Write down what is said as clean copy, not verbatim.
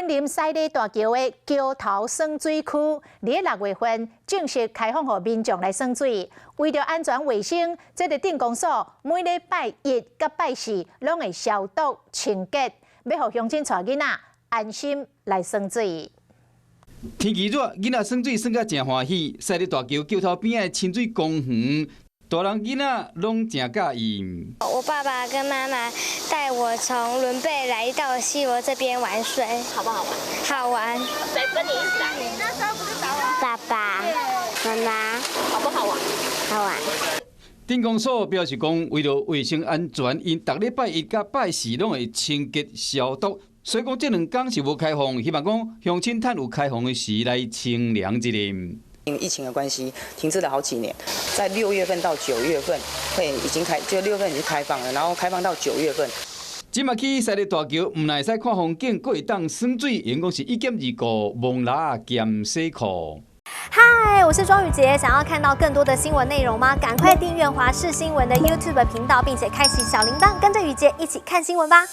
雲林西里大橋的橋頭耍水區，佇咧6月份正式開放予民眾來耍水。為著安全衛生，這个鎮公所每禮拜一佮拜四攏會消毒清潔，欲予鄉親帶囡仔安心來耍水。天氣熱，囡仔耍水耍甲誠歡喜。西里大橋橋頭邊的親水公園，大人囡仔攏誠佮意。我爸爸跟媽媽帶我從崙背來到西螺這邊玩水，好不好玩？好玩。誰跟你一起來？爸爸媽媽。好不好玩？好玩。鎮公所表示講，為著衛生安全，𪜶逐禮拜一佮拜四攏會清潔消毒。所以講，這兩工是無開放，希望講鄉親趁有開放的時來清涼一下。因為疫情的關係，停滯了好幾年，在6月份到九月份會已經開，就6月份已經開放了，然後開放到九月份。這馬去西里大橋，毋但會使看風景，閣會當耍水，應講是一兼二顧，摸蜊仔兼洗褲。嗨，我是莊宇傑，想要看到更多的新聞內容嗎？趕快訂閱華視新聞的 YouTube 頻道，並且開啟小鈴鐺，跟着宇傑一起看新聞吧。